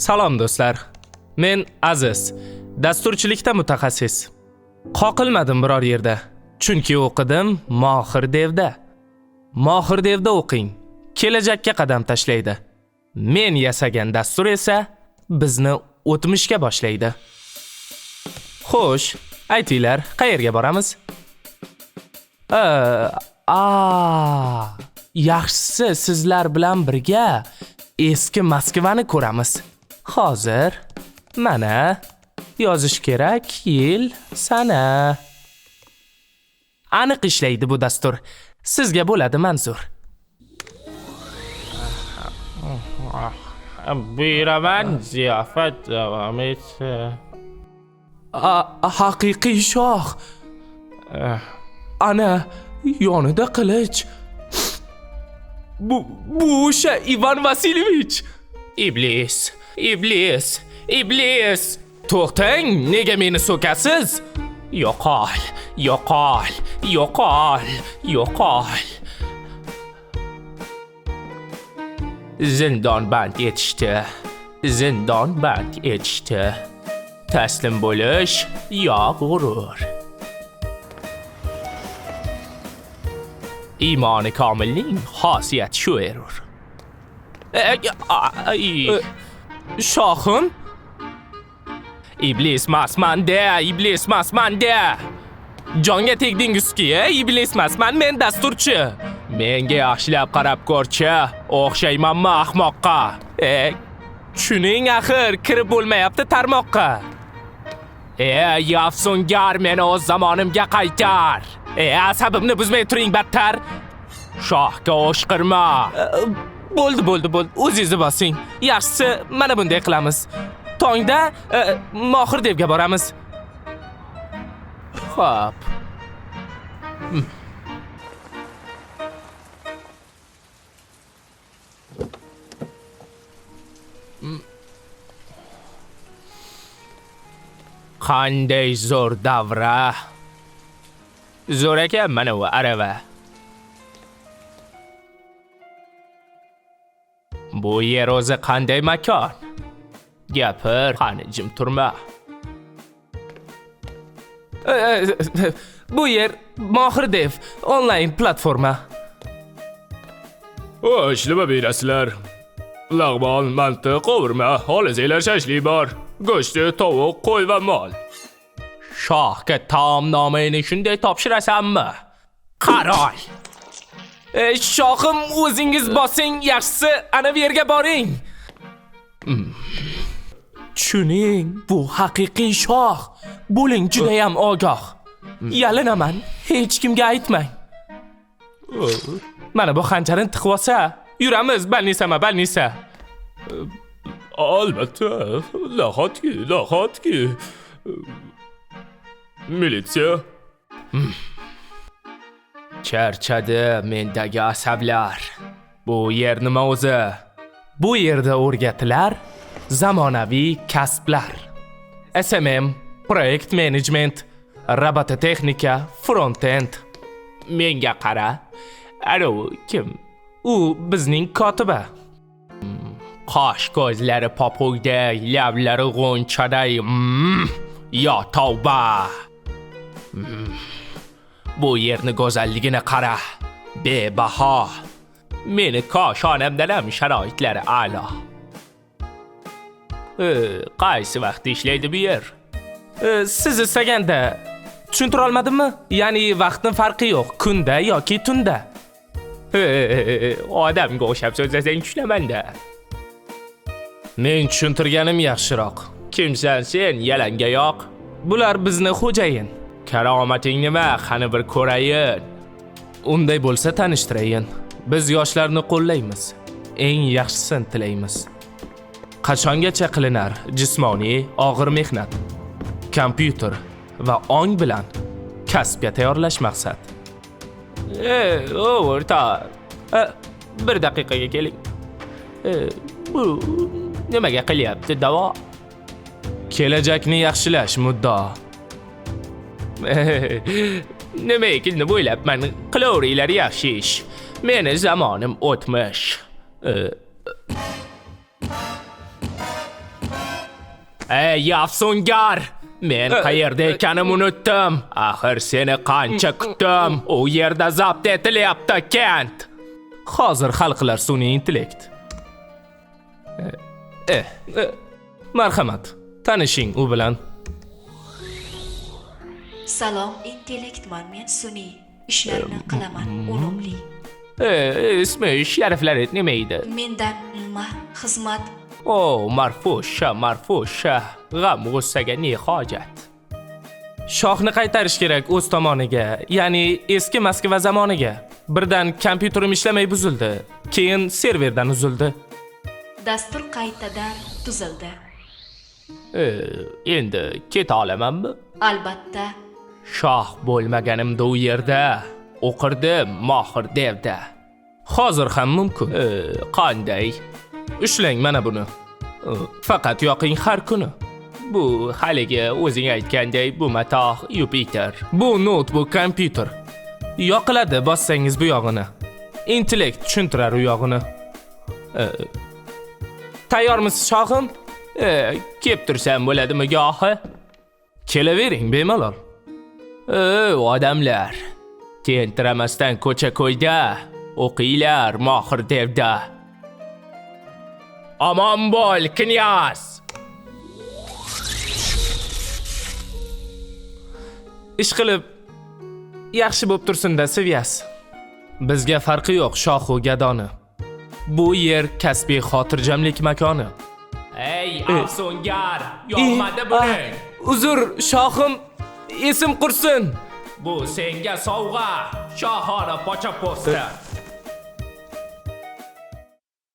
Salom do'stlar. Men Aziz, dasturchilikda mutaxassis. Qoqilmadim biror yerda, chunki o'qidim Mohir Devda. Mohir Devda o'qing, kelajakka qadam tashlaydi. Men yasagan dastur esa bizni o'tmishga boshlaydi. Xo'sh, aytinglar, qayerga boramiz? Yaxshisi sizlar bilan birga eski Moskvani ko'ramiz. Hozir mana yozish kerak yil, sana. Aniq ishlaydi bu dastur. Sizga bo'ladi manzur. Buyuraman, ziyofat davom etsin. Haqiqiy shoh. Ana yonida qilich. Bu o'sha Ivan Vasilyevich. Iblis, iblis, iblis. To'xtang, nega meni so'kasiz? Yo'qol, yo'qol, yo'qol, yo'qol. Zindon band etishdi. Zindon band etishdi. Taslim bo'lish yo g'urur. Iymoni komilning xosiyati shu erur. Shohim? Iblis masman-da, iblis masman-da. Jonga tegdingizki, iblis masman, men dasturchi. Menga yaxshilab qarab ko'rchi, o'xshaymanmi ahmoqqa? Tushuning axir, kirib bo'lmayapti tarmoqqa. Afsungar, meni o'z zamonimga qaytar. Asabimni buzmay turing battar. Shohga o'shqirma. Bo'ldi, bo'ldi, bo'ldi. O'zingizni bosing. Yaxshisi, mana bunday qilamiz. Tongda Mohir Devga boramiz. Xo'p. Qanday zo'r davra. Zo'r ekan mana bu arava. Bu yer o'zi qanday makon? Gapir, qani jim turma. Bu yer Mohir Dev onlayn platforma. Xo'sh, nima berasizlar? Lag'mon, manti, qovurma, xohlasanglar shashlik bor. Go'shti, tovuq, qo'y va mol. Shohga taomnomangni shunday topshirasanmi? Qarol. Shohim, o'zingiz bosing, yaxshisi ana bu yerga boring. Tushuning, bu haqiqiy shoh. Bo'ling judayam ogoh. Yalinaman, hech kimga aytmang. Mana bu xanjarni tiqib olsa, yuramiz balnisama, balnisa. Albatta, nahotki, nahotki. Militsiya. Charchadi mendagi asablar. Bu yer nima o'zi? Bu yerda o'rgatilar zamonaviy kasblar. SMM, proyekt menejment, robototexnika, front-end. Menga qara. Alo, kim? U bizning kotiba. Qosh ko'zlari popugday, lablari g'unchaday. Yo tavba. Bu yerni go'zalligini qara. Bebaho. Meni koshonamdan ham sharoitlari a'lo. Qaysi vaqtda ishlaydi bu yer? Siz istaganda. Tushuntira olmadimmi? Ya'ni vaqtning farqi yo'q, kunda yoki tunda. Odamga o'xshab so'zlasang tushunaman-da. Men tushuntirganim yaxshiroq. Kimsan sen, yalangayoq? Bular bizni xo'jayin. Karomating nima? Qani bir ko'rayin. Unday bo'lsa tanishtirayin. Biz yoshlarni qo'llaymiz. Eng yaxshisini tilaymiz. Qachongacha qilinar jismoniy og'ir mehnat? Kompyuter va ong bilan kasbga tayyorlash maqsad. O'rta, bir daqiqaga keling. Bu nimaga qilyapti davo? Kelajakni yaxshilash muddao. Nima ekinni bo'ylabman, qilaveringlar yaxshi ish. Meni zamonim o'tmish. Ey, afsungar! Men qayerda ekanim unutdim. Axir seni qancha kutdim. U yerda zabt etilyapti kent. Hozir hal qilar sun'iy intellekt. Marhamat, tanishing u bilan. Salom, intellektman, men sun'iy ishlarni qilaman, unumli. Ismi shariflar nima edi? Mendan nima xizmat? O, Marfusha, Marfusha, g'am g'ussaga ne hojat? Shohni qaytarish kerak o'z tomoniga, ya'ni eski Moskva zamoniga. Birdan kompyuterim ishlamay buzildi, keyin serverdan uzildi. Dastur qaytadan tuzildi. Endi keta olamanmi? Albatta. Shoh bo'lmaganimda u yerda o'qirdim mohir devda. Hozir ham mumkin. Qanday? Ushlang mana buni. Faqat yoqing har kuni. Bu haligi o'zing aytganday bu matoh Yupiter. Bu noutbuk kompyuter. Yoqiladi bossangiz bu yog'ini. Intellekt tushuntirar u yog'ini. Tayyormisiz shohim? Kelib tursam bo'ladimi gohi? Kelavering bemalol. Odamlar, tentiramasdan ko'cha-ko'yda o'qinglar mohir devda. Omon bo'l, knyaz. Ish qilib yaxshi bo'lib tursin-da, Svyaz. Bizga farqi yo'q shoh u gadoni. Bu yer kasbiy xotirjamlik makoni. Ey, afsungar, yoqmadi buning. Uzr, shohim, esim qursin. Bu senga sovg'a, shohona pocha po'sti.